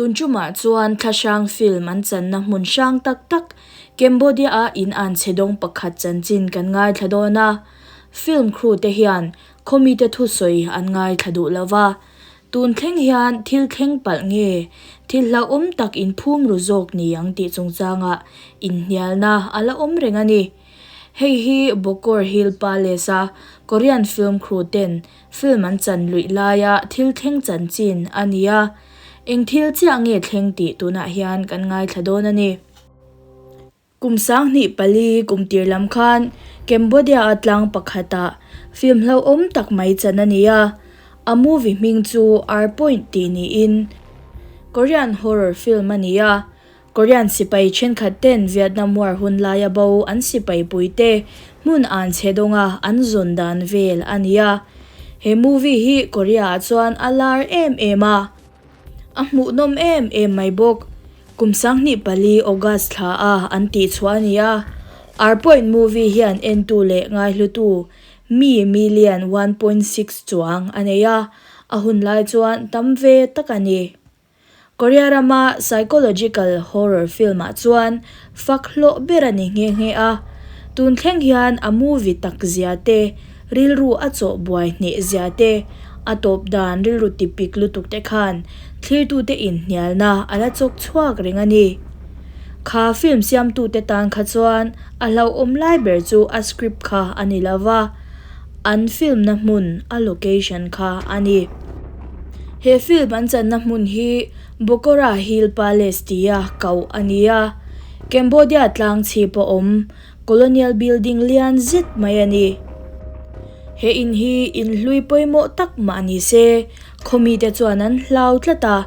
Tun tumah chuan thlahrang film an channa hmun hrang tak tak Cambodia-a in an chhe dawng pakhat chanchin kan ngaithla dawn a. Film crew te hian khawmite thusawi an ngaithla duh lo va. Tun thleng hian thil thleng palh nge thil hlauhawm tak inphum ru zawk ni ang tih chungchangah inhnialna a la awm reng a ni. Hei hi Bokor Hill Palace-a Korean film crew ten film an chan luih laia thil thleng chanchin a ni a, eng thil chiah nge thleng tih tunah hian kan ngaithla dawn a ni. Kum 2004 kum tir lam khan Cambodia-a tlang pakhatah film hlauhawm tak mai chan a ni a, a movie hming chu R Point tih niin Korean horror film a ni a, Korean sipai thenkhat ten Vietnam War hun laia bo an sipai puite hmun an chhe dawnga an zawn dan vel a ni a. He movie hi Korea ah chuan a lar em em a. A hmuhnawm em em mai bawk. Kum 2004 August thla a an tih chhuah a ni a. R Point movie hian entu leh ngaihlutu mi million 1.6 chuang a nei a, a hun lai chuan tam ve tak a ni. Korea rama psychological horror film ah chuan fak hlawh ber a ni nghe nghe a, tun thleng hian a movie tak zia te, rilru a chawh buai hneh zia te, a tawp dan rilru tipik lutuk te khan thlirtute inhnialna a la chawk chhuak reng a ni. Kha film siamtute tan kha chuan a hlauhawm lai ber chu a script kha a ni lova, an film na hmun a location kha a ni. He film an channa hmun hi Bokora Hill Palace tia koh a ni a, Cambodia tlang chhip a awm colonial building lian zet mai a ni. He in hi in hlui pawimawh tak mah ni se, khawmite chuan an hlau tlat a,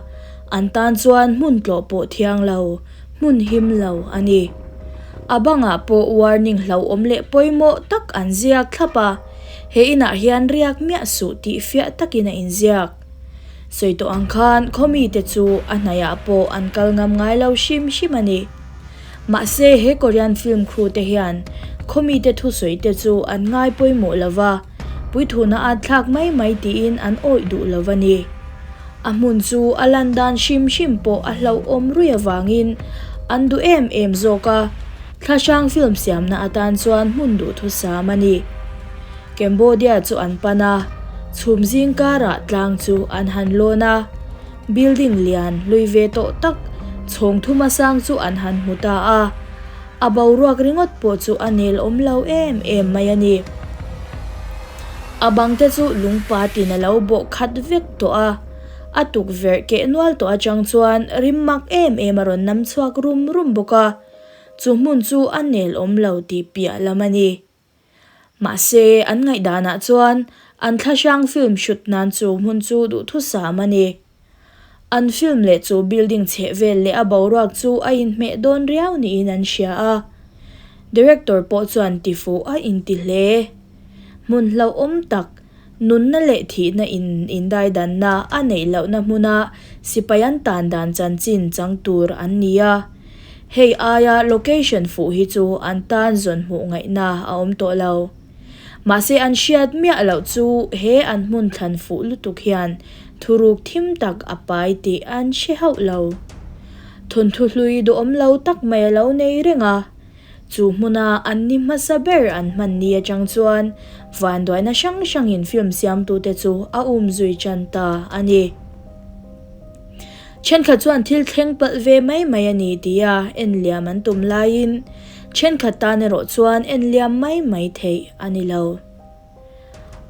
an tan chuan hmun tlawh pawh thiang lo, hmun him lo a ni. A bangah pawh warning hlauhawm leh pawimawh tak an ziak thlap a. He inah hian riak miah suh tih fiah takin a inziak. Sawi tawh ang khan khawmite chu a hnaihah pawh an kal ngam ngai lo hrim hrim a ni. Mahse he Korean film crew te hian khawmite thusawi te chu an ngai pawimawh lo va, puithuna at thlak mai mai tiin an awih duh lo a ni. A hmun chu a lan dan hrim hrim pawh a hlauhawm rui avangin an duh em em zawk a. Thlahrang film siamna atan chuan hmun duhthusam a ni. Cambodia chu an pan a, chhum zing karah tlang chu an han lawn a. Building lian hlui ve tawh tak chhawng thuma sang chu an han hmu ta a. A boruak ringawt pawh chu a nel awm lo em em mai a ni. A bang te chu lungpa tin a lo bawh khat vek tawh a. A tukverh keh nual tawh atang chuan rim mak em em a rawn nam chhuak rum rum bawk a. Chu hmun chu a nel awm lo tih piah lam a ni. Mahse, an ngaihdanah chuan an thlahrang film shoot nan chu hmun chu duhthusam a ni. An film leh chu building chheh vel leh a boruak chu a inhmeh dawn riau niin an hria a. Director pawh chuan tifuh a inti hle. Hmun hlauhawm tak Nunna leh thihna in indaidanna a neih lohna hmuna sipai an tan dan chanchin chang tur an ni a. Hei aia location fuh hi chu an tan zawn hmuh ngaihna a awm tawh lo. Mahse an hriat miah loh chu he an hmun thlan fuh lutuk hian thuruk thim tak a pai tih an hre hauh lo. Thawnthu hlui duhawm lo tak mai a lo nei reng a. Chu hmuna an ni hmasa ber an hman ni atang chuan vanduaina hrang hrangin film siamtute chu a um zui tan ta a ni. Thenkhat chuan thil thleng palh ve mai mai a ni tia en liam an tum laiin thenkhat tan erawh chuan en liam mai mai theih a ni lo.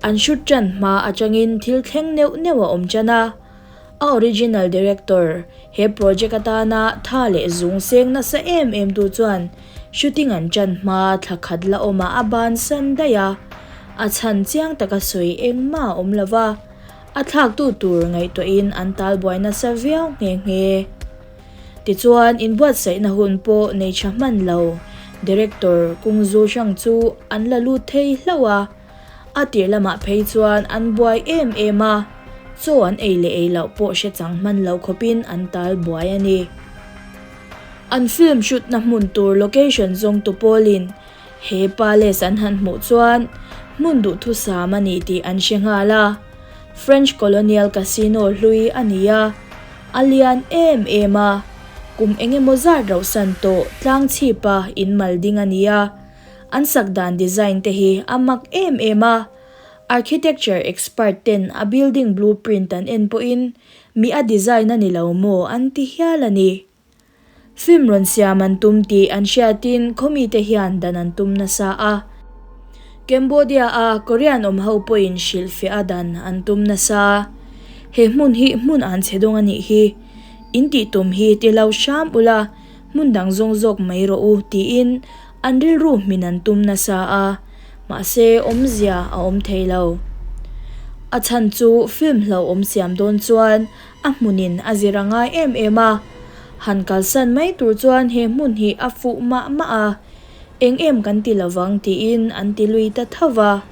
An shoot tan hma atangin thil thleng neuh neuh a awm tan a. A original director, he project atana tha leh zung seng nasa em em tu chuan shooting an tan hma thla khat la awmah a bansan daih a, a chhan chiang taka sawi engmah a awm lova, a thlaktu tur ngaihtuahin an talbuai nasa viau nghe nghe. Tichuan, inbuatsaihna hun pawh nei tha hman lo, director Kung Zu Hrang chu an la lut thei hlauh a. A tir lamah phei chuan an buai em em a, chaw an ei leh ei loh pawh hre chang hman lo khawpin an tal buai a ni. An film shoot na hmun tur location zawngtu pawlin he palace an han hmuh chuan hmun duhthusam a ni tih an hre nghal a, French colonial casino hlui a ni a. A lian em em a, kum eng emaw zat rauhsan tawh tlang chhipa in mal ding a ni a. An sak dan design te hi a mak em em a. Architecture expert ten a building blueprint an en pawhin mi a design a ni lo maw an ti hial a ni. Film rawn siam an tum tih an hriatin khawmite hian dan an tum nasa a. Cambodia-a Korean awm ho pawhin hrilhfiah a dan an tum nasa. He hmun hi hmun an chhe dawng a nih hi. In tih tum hi ti lo hram ula, hmun dang zawng zawk mai rawh u tiin an rilru hmin an tum nasa a, mahse awmzia a awm thei lo. A chhan chu film hlauhawm siam dawn chuan A hmunin a zir a ngai em em a, han kalsan mai tur chuan he hmun hi a fuh mah mah a, eng em kan ti lovang tiin an ti lui ta tho va.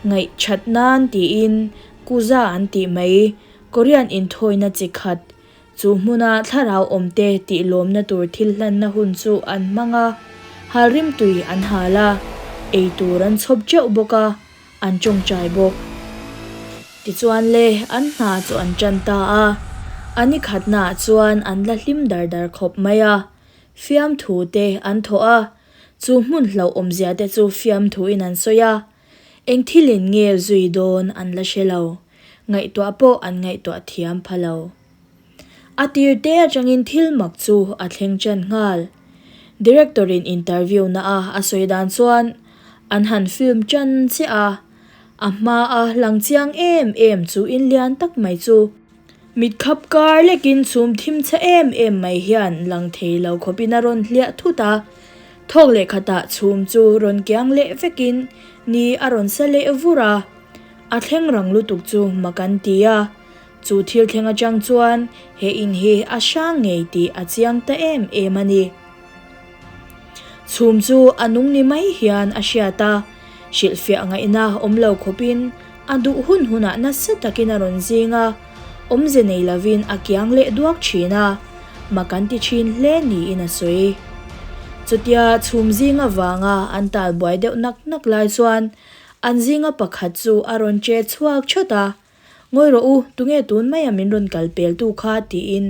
Ngaih that nan tiin Kuza an tih mai, Korean inthawina chi khat, chu hmuna thlarau awmte tih lawmna tur thil hlanna hun chu an hmang a, halrim tui an hal a, ei tur an chhawp teuh bawk a. An tawngtai bawk. Tichuan le, an hna chu an tan ta a. A ni khatnaah chuan an la hlim dar dar khawp mai a. Fiamthu te an thawh a, chu hmun hlauh awmzia te chu fiamthuin an sawi a. Eng thilin nge zui dawn an la hre lo. Ngaihtuah pawh an ngaihtuah thiam pha lo. A tir te atangin thil mak chu a thleng ṭan nghal. Director in interview na a a sawi dan chuan an han film ṭan chiah a, a hma a lang chiang em em chu in lian tak mai chu mit khap kar lekin chhum thim chhe em em mai hian lang thei lo khawpin a rawn hliah thut a, thawk leh khatah chhum chu rawn kiang leh vekin ni a rawn sa leh vur a, a thleng rang lutuk chu mak an ti a. Chu thil thleng atang chuan he in hi a hrang ngei tih a chiang ta em em a ni. Chhum chu a nung ni mai hian a hriat a, hrilhfiah ngaihna awm lo khawpin a duh hun hunah nasa takin a rawn zing a, awmze nei lovin a kiang leh duak thin a, mak an ti thin hle niin a sawi. Chutia chhum zing avanga an talbuai deuh nak nak lai chuan an zinga pakhat chu a rawn che chhuak thawt a, Ngawi rawh u, tunge tun maia min rawn kal pel tu kha tiin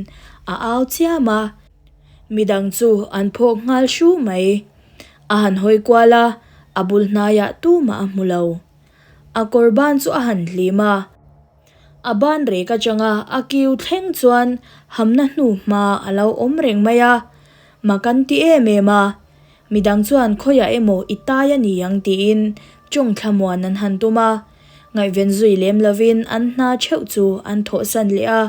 a au chiam a. Midang chu an phawk nghal hru mai. A han hawi kual a, a bul hnaiah tumah a hmu lo. A kawr ban chu a han hlim a. A ban rek atanga a kiu thleng chuan hamna hnu hma a lo awm reng mai a. Mak an ti em em a. Midang chuan khawiah emaw i tai a ni ang tiin tawng thlamuan an han tum a. Ngaihven zui lem lovin an hna theuh chu an thawhsan leh a,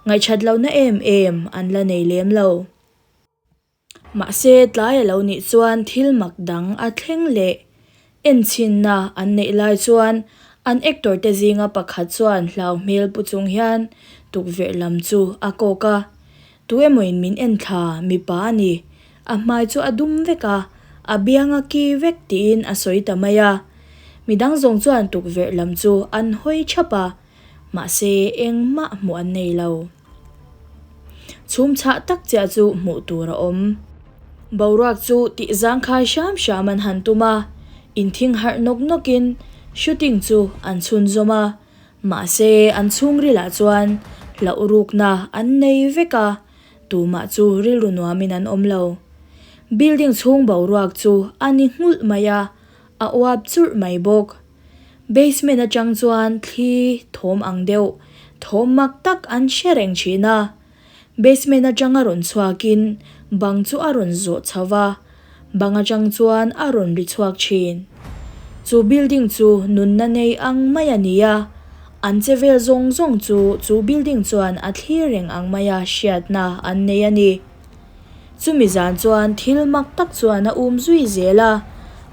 ngaihchat lohna em em an la nei lem lo. Mahse tlai a lo nih chuan thil mak dang a thleng leh. Enchhinna an neih lai chuan an actor te zinga pakhat chuan hlau hmel pu chung hian tukverh lam chu a kawk a, Tu emawin min en thla, mipa a ni. A hmai chu a dum vek a, a biang a ki vek tiin a sawi ta mai a. Midang zawng chuan tukverh lam chu an hawi thap a, mahse engmah hmuh an nei lo. Chhum chhah tak chiah chu hmuh tur a awm. Boruak chu tih zangkhai hram hram an han tum a, inthing harh nawk nawkin shooting chu an chhunzawm a, mahse an chhungrilah chuan hlauh rukna an nei vek a, Tumah chu rilru nuamin an awm lo. Building chhung boruak chu a ni nghulh mai a, a uap churh mai bawk. Basement atang chuan thli thawm ang deuh, thawm mak tak an hre reng thin a. Basement atanga rawn chhuakin bang chu a rawn zawh chho va, Bang atang chuan a rawn ri chhuak thin. Chu building chu nunna nei ang mai a ni a, an che vel zawng zawng chu chu building chuan a thlir reng ang maia hriatna an nei a ni. Chumi zan chuan thil mak tak chuan a um zui zel a,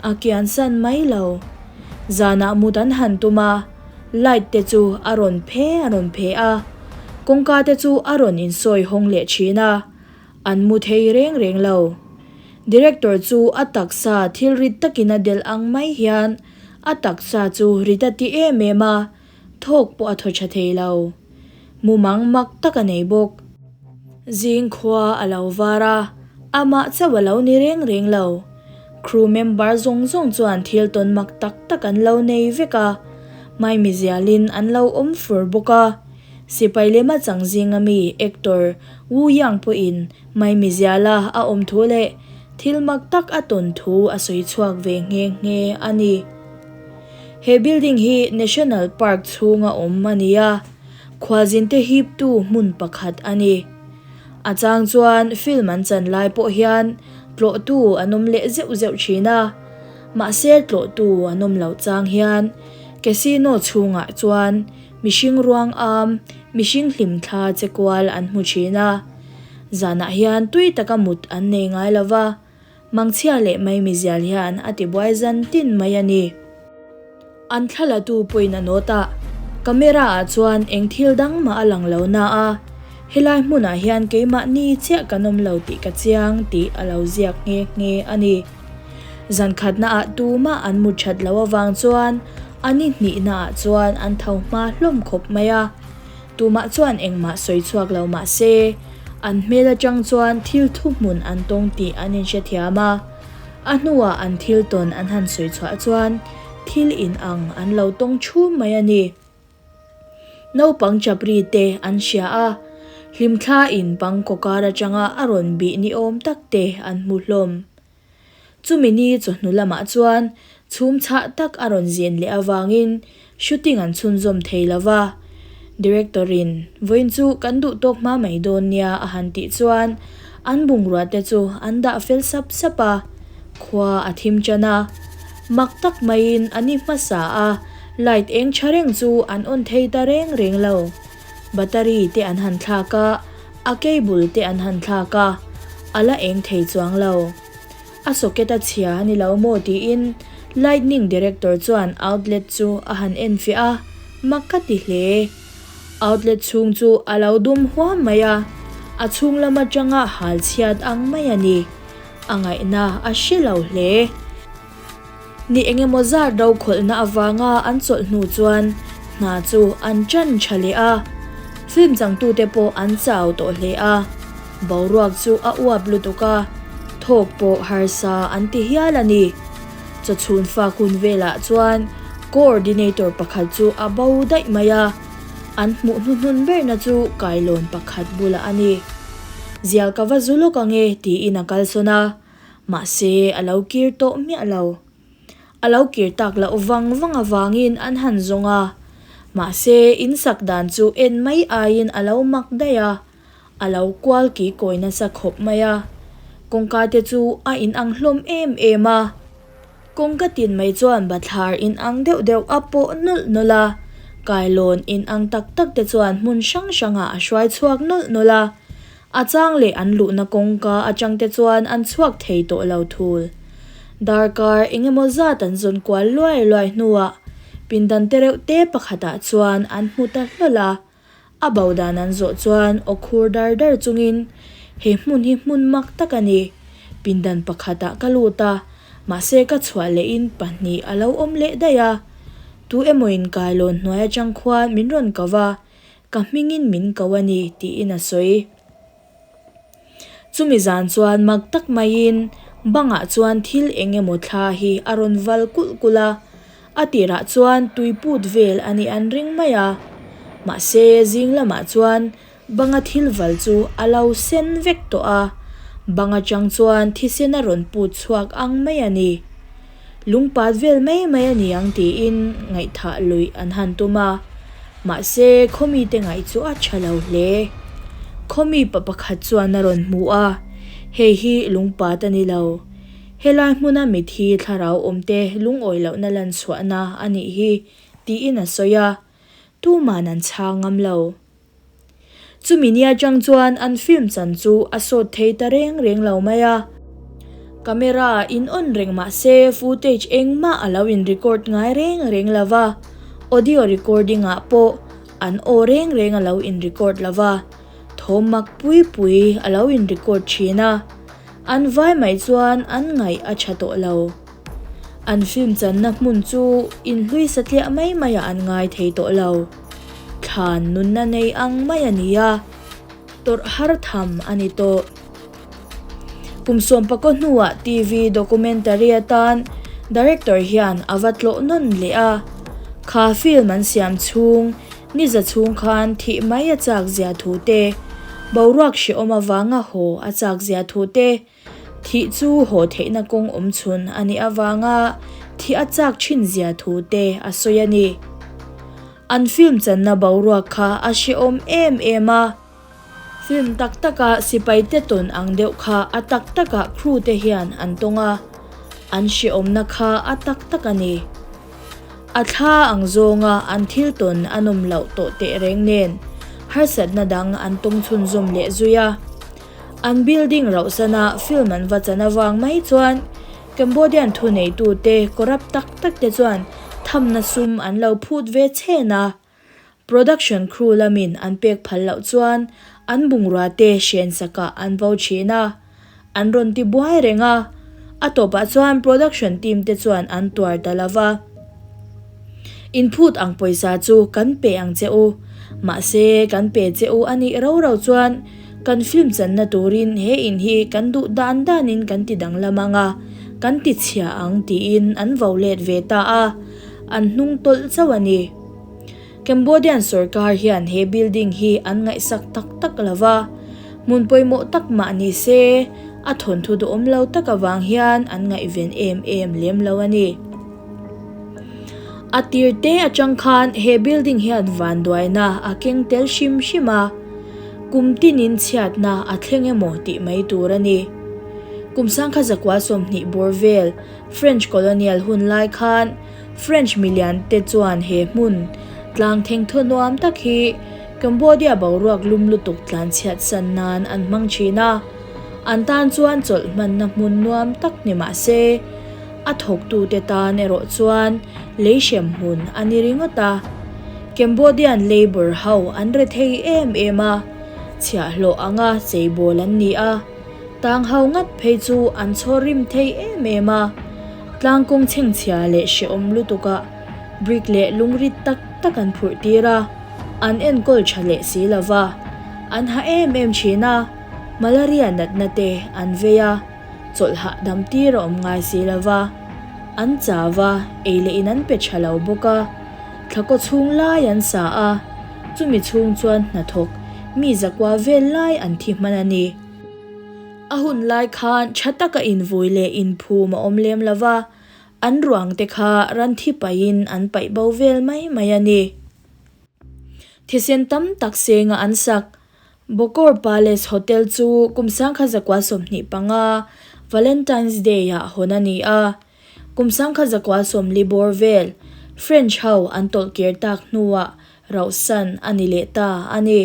a kiansan mai lo. Zanah mut an han tum a, light te chu a rawn phe a rawn phe a, kawngka te chu a rawn insawi hawng leh thin a, An mu thei reng reng lo. Director chu a taksa thil rit takin a delh ang mai hian a taksa chu rit a ti em em a, thawk pawh a thaw tha thei lo. Mumang mak tak a nei bawk. Zing khua a lo var a, amah chauh a lo ni reng reng lo. Crew member zawng zawng chuan thil tawn mak tak tak an lo nei vek a, maimizialin an lo awm fur bawk a. Sipai lema chang zinga mi actor Wu Yang pawhin maimiziala a awm thu leh thil mak tak a tawn thu a sawi chhuak ve nghe nghe a ni. He building hi National Park chhunga awm a ni a, khualzinte hiptu hmun pakhat a ni. A chang chuan film an chan lai pawh hian tlawhtu an awm leh zeuh zeuh thin a, mahse tlawhtu an awm loh chang hian casino chhungah chuan mihring ruang am, mihring hlimthla che kual an hmu thin a. Zanah hian tui taka mut an nei ngai lo va, mangchhia leh maimizial hian a tibuai zan tin mai a ni. An thlalatu pawhin a nawt a, camera ah chuan eng thil dang mah a lang lo na a, helai hmunah hian keimahni chiah kan awm lo tih ka chiang tih a lo ziak nghe nghe a ni. Zan khatna ah tumah an mut that loh avang chuan a ni hnihna ah chuan an tho hma hlawm khawp mai a, tumah chuan engmah sawi chhuak lo mah se an hmel atang chuan thil thuhmun an tawng tih an inhrethiam a, a hnuah an thil tawn an han sawi chhuah chuan thil inang an lo tawng chhum mai a ni. Naupang chapri te an hria a, hlimthla in bang kawkar atanga a rawn bih ni awm tak te an hmu hlawm. Chumi ni chawhnu lamah chuan chhum chhah tak a rawn zin leh avangin shooting an chhunzawm thei lo va. Director in vawiin chu kan duh tawk hma mai dawn nia a han tih chuan an bungrua te chu an dah fel sap sap a, khua a thim tan a. Mak tak maiin a ni hmasa a, light eng tha reng chu an on thei ta reng reng lo. Battery te an han thlak a, a cable te an han thlak a, a la eng thei chuang lo. A socket a chhia a ni lo maw tiin lightning director chuan outlet chu a han enfiah a, mak ka ti hle. Outlet chhung chu a lo dum huam mai a, a chhung lam atanga hal chhiat ang mai a ni. A ngaihna a hre lo hle. Ni engemaw zat rokhawlhna avanga an chawlh hnu chuan hna chu an ṭan ṭha leh a, film changtute pawh an chau tawh hle a, boruak chu a uap lutuk a, thawk pawh harsa an ti hial a ni. Chawchhun fak hun velah chuan coordinator pakhat chu a bo daih mai a, an hmuh hnuhnun berna chu kailawn pakhat bulah a ni. Zial ka va zu lawk ang e tiin a kalsawn a. Mahse, a lo kir tawh miah lo. A lo kir tak loh vang vang avangin an han zawng a. Mahse, in sak dan chu en mai aiin a lo mak daih a, a lo kual ki kawi nasa khawp mai a. Kawngka te chu a inang hlawm em em a. Kawngka tin mai chuan bathlar inang deuh deuh a pawh nawlh nawlh a, kailawn inang tak tak te chuan hmun hrang hrangah a hruai chhuak nawlh nawlh a. A chang leh an luhna kawngka atang te chuan an chhuak thei tawh lo thul. Darkar eng emaw zat an zawn kual luai luai hnuah pindan te reuh te pakhatah chuan an hmu ta hlawl a. A bo dan an zawh chuan aw khur dar dar chungin, He hmun hi hmun mak tak a ni. Pindan pakhatah ka lut a, mahse ka chhuah lehin pahnih a lo awm leh daih a. Tu emawin kailawn hnuai atang khuan min rawn ko va, Ka hmingin min ko a ni, tiin a sawi. Chumi zan chuan mak tak maiin bangah chuan thil eng emaw thla hi a rawn val kulh kulh a, a tirah chuan tui put vel a nih an ring mai a. Mahse, zing lamah chuan banga thil val chu a lo sen vek tawh a, bang atang chuan thisen a rawn put chhuak ang mai a ni. Lungpat vel mai mai a ni ang tiin ngaihthah luih an han tum a, mahse khawmite ngaih chu a tha lo hle. Khawmi pa pakhat chuan a rawn hmu a, Hei hi lungpat a ni lo. Helai hmuna mithi thlarau awmte lungawi lohna lan chhuahna a nih hi, tiin a sawi a, tuman an chhang ngam lo. Chumi ni atang chuan an film chan chu a sawt thei ta reng reng lo mai a. Camera in on reng mah se footage engmah a lo in record ngai reng reng lo va, audio recording ah pawh an aw reng reng a lo in record lo va, thawm mak pui pui a lo in record thin a. An vai mai chuan an ngaih a tha tawh lo. An film channa hmun chu inhlui satliah mai maiah an ngai thei tawh lo. Thlan nunna nei ang mai a ni a, tawrh har tham a ni tawh. Kum sawmpakaw hnuah TV documentary atan director hian a va tlawh nawn leh a, kha film an siam chhung. Ni za chhung khan thih mai a chak zia thu te, boruak hrehawm avanga haw a chak zia thu te, thih chu haw theihna kawng awm chhun a nih avanga thih a chak thin zia thu te a sawi a ni. An film channa boruak kha a hrehawm em em a. Film tak taka sipai te tawn ang deuh kha a tak takah crew te hian an tawng a, an hrehawmna kha a tak tak a ni. A thla ang zawnga an thil tawn a nawm loh tawh tehreng nen harsatna dang an tawng chhunzawm leh zui a. An building rauhsana film an va chan avang mai chuan Cambodian thuneitute corrupt tak tak te chuan thamna sum an lo phut ve chhen a. Production crew lamin an pek phal loh chuan an bungrua te hren sakah an vo thin a, an rawn ti buai reng a, a tawpah chuan production team te chuan an tuar ta lo va. Inphut ang pawisa chu kan pe ang che u, mahse kan pe che u a nih ro ro chuan kan film channa turin he in hi kan duh dan danin kan ti danglam ang a, kan ti chhia ang tiin an vo let ve ta a, an hnung tawlh chauh a ni. Cambodian sorkar hian he building hi an ngaihsak tak tak lo va, hmun pawimawh tak mah ni se, a thawnthu duhawm lo tak avang hian an ngaihven em em lem lo a ni. A tir te atang khan he building hian vanduaina a keng tel hrim hrim a, kum tinin chhiatna a thleng emaw tih mai tur a ni. Kum sangkha zakua 20 bawr vel French colonial hun lai khan French milian te chuan he hmun tlang thengthaw nuam tak hi Cambodia boruak lum lutuk tlanchhiat san nan an hmang thin a, an tan chuan chawlh hmanna hmun nuam tak ni mah se, a thawktute tan erawh chuan lei hrem hmun a ni ringawt a. Cambodian labour ho an rethei em em a, chhiahhlawh anga cheibawl an ni a. Tang ho ngat phei chu an chhawr rim thei em em a, tlang kawng chhengchhia leh hrehawm lutukah brick leh lungrit tak tak an phurh tir a, an enkawl tha leh si lo va, an ha em em thin a, malaria natna te an vei a, chawlh hahdam tir a awm ngai si lo va, an chau va, ei leh in an pe tha lo bawk a, thla kaw chhung lai an sa a, chumi chhung chuan hnathawk mi zakua vel lai an thi hman a ni. A hun lai khan tha taka invui leh inphum a awm lem lo va, an ruang te kha ran thi paihin an paih bo vel mai mai a ni. Thisen tam tak senga an sak Bokor Palace Hotel chu kum 1925 Valentine's Day-ah hawn a ni a, kum 1940 bawr vel French ho an tawlhkir tak hnuah Rauhsan a ni leh ta a ni.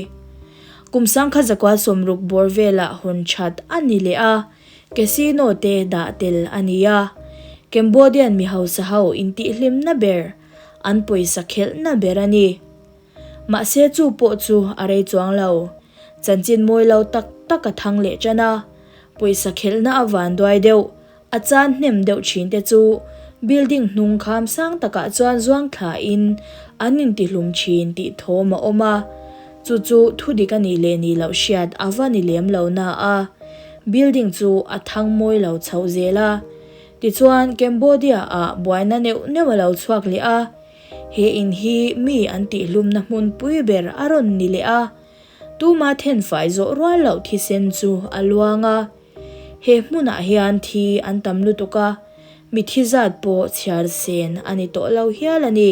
Kum 1960 bawr velah hawn that a ni leh a, casino te dah tel a ni a. Cambodian mi hausa ho intihhlimna ber, an pawisa khelhna ber a ni. Mahse chu pawh chu a rei chuang lo. Chanchin mawi lo tak tak a thang leh tan a, pawisa khelhna a vanduai deuh A chan hnem deuh thin te chu building hnung kham sang takah chuan zuang thlain an intihlum thin tih thawm a awm a, chu chu thudik a nih leh nih loh hriat a va ni lem lo na a, building chu a thang mawi lo chhoh zel a. Tichuan Cambodia ah buaina neuh neuh a lo chhuak leh a, he in hi mi an tihlumna hmun pui ber a rawn ni leh a, tuma thenfai zawh rual loh thisen chu a luang a. He hmunah hian thi an tam lutuk a, mithi zat pawh chhiar sen a ni tawh lo hial a ni.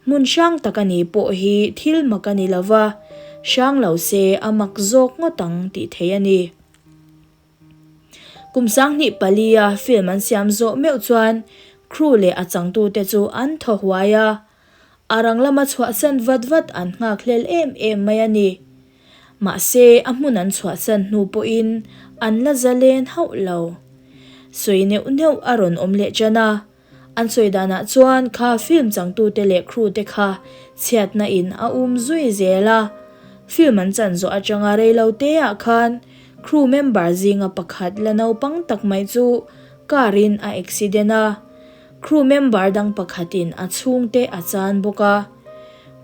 Hmun hrang tak a ni pawh hi thil mak a ni lo va, hrang lo se a mak zawk ngawt ang tih theih a ni. Kum 2004 a film an siam zawh meuh chuan crew leh a changtute chu an thaw huai a, a rang lama chhuahsan vat vat an nghakhlel em em mai a ni. Mahse, a hmun an chhuahsan hnu pawhin an la zalen hauh lo. Sawi neuh neuh a rawn awm leh ṭan a, an sawi danah chuan kha film changtute leh crew te kha chhiatna in a um zui zel a. Film an chan zawh aṭanga rei lo teah khan crew member zinga pakhat la naupang tak mai chu car in a accident a, crew member dang pakhatin a chhungte a chan bawk a.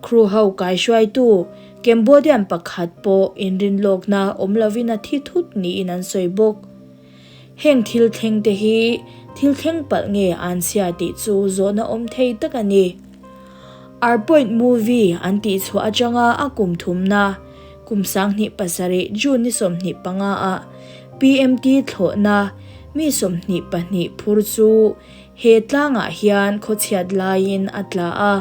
Crew ho kaihruaitu Cambodian pakhat pawh inrinlawkna awm lovin a thi thut niin an sawi bawk. Heng thil thleng te hi thil thleng palh nge an chhia tih chu zawhna awm thei tak a ni. Arpoint movie an tihchhuah atanga a kum thumna, kum 2007 June ni 25 ah PMT thlawhna mi 22 phur chu he tlangah hian khawchhiat laiin a tla a.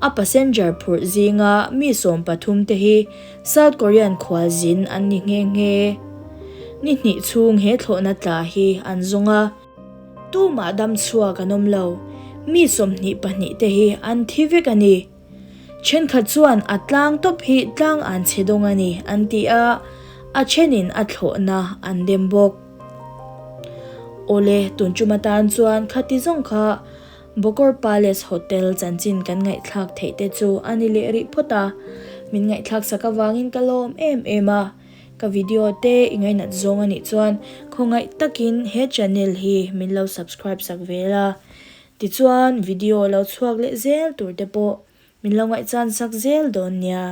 A passenger phurh zinga mi 13 te hi South Korean khualzin an ni nghe nghe. Ni hnih chhung he thlawhna tla hi an zawng a. Tumah dam chhuak an awm lo. Mi 22 te hi an thi vek a ni. Thenkhat chuan a tlang tawp hi tlang an chhe dawng a ni an ti a, a thenin a thlawhna an dem bawk. Awle, tun tum atan chuan khati zawng kha Bogor Palace Hotel chanchin kan ngaihthlak theih te chu a ni leh rih phawt a. Min ngaihthlak sak avangin ka lawm em em a. Ka video te i ngainat zawng a nih chuan khawngaih takin he channel hi min lo subscribe sak ve la. Tichuan video lo chhuak leh zel tur te pawh min lo ngaihchan sak zel dawn nia.